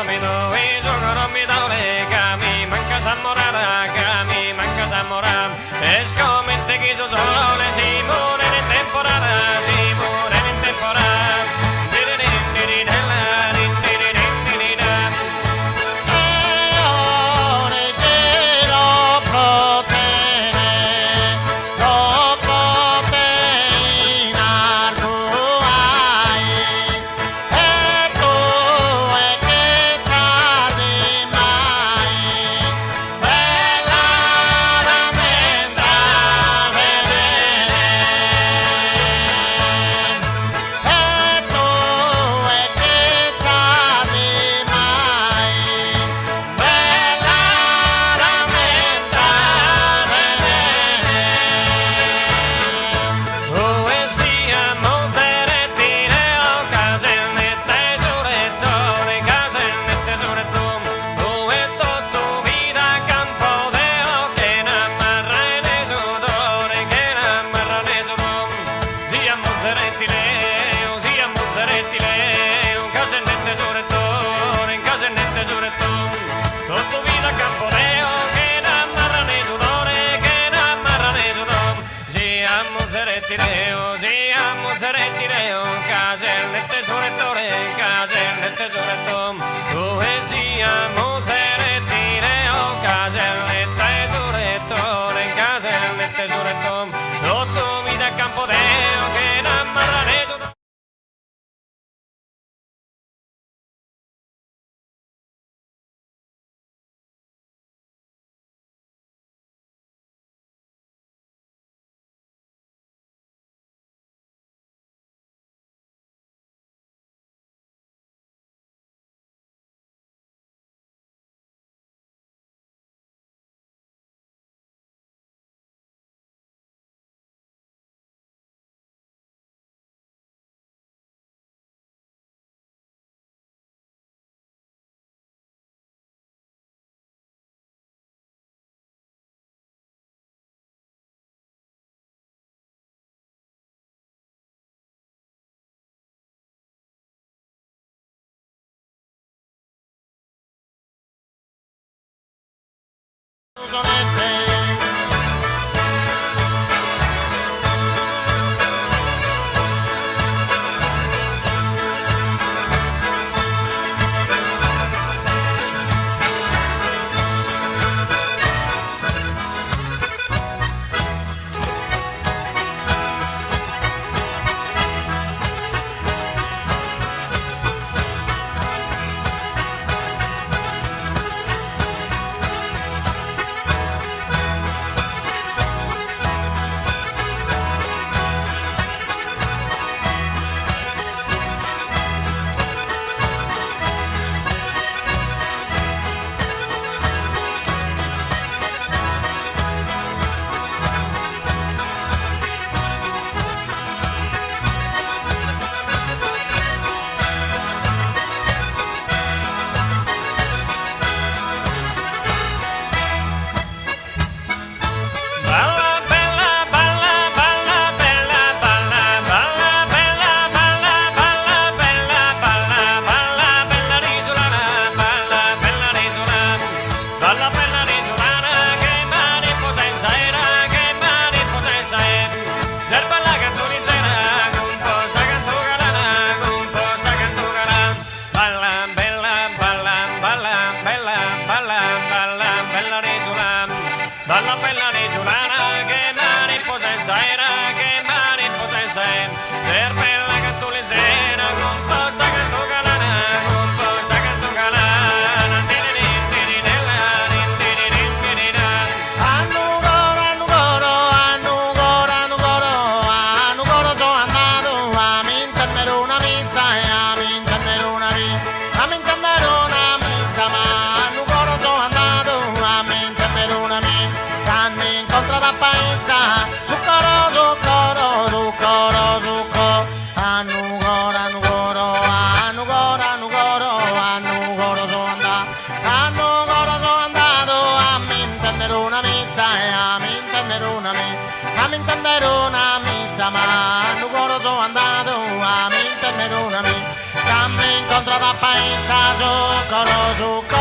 coro mi doi, su coro mi dole, ca mi manca s'ammorada, ca mi manca s'ammorada. Est comente chi su sole si mudet in temporada, si mudet in temporada. Eo ritiro pro tene, so pro te in arguai, e tue chissà si mai bella ramenta bene. E tue chissà si mai bella ramenta bene. Ue sia mozeretireo, casennette surettore, casennette surettum, ue totu vida campo deo, chena marra e ne sudore, chena marra ne sudor. Sia mozeretireo, sia mozeretireo, casennette surettore, casennette surettum, totu vida campo deo, chena marra ne sudore, chena marra ne sudor. Sia mozeretireo, sia mozeretireo, casennette surettore, casennette surettum, ue sia mozeretireo, casennette surettore, casennette surettum, totu vida campo deo, chena marra ne sudore. Sonette. Balla bella balla balla bella balla balla bella balla balla bella balla balla bella risulana balla bella risulana balla bella risulana che mare potenza era che mare potenza è serba la cantulizzera con posta cantugalana con posta cantugalana balla bella balla balla bella balla balla bella risulana balla bella risulana che mare potenza era che mare potenza è ser bella cantulizzera con posta cantugalana con posta cantugalana A Nugoro, a Nugoro, a Nugoro, a Nugoro, a Nugoro so andadu a m'intendere una missa e a m'intendere una missa, a m'intendere una missa, ma a Nugoro so andadu a m'intendere una missa, cando incontrato a paesa, su coro, su coro, su coro, su coro, a Nugoro, a Nugoro, a Nugoro, a Nugoro, a Nugoro so andadu, a Nugoro so andadu a m'intendere una missa e a m'intendere una missa, a m'intendere una missa, ma a Nugoro so andato a m'intendere una missa, che mi incontrato a paesa, su coro. Su coro.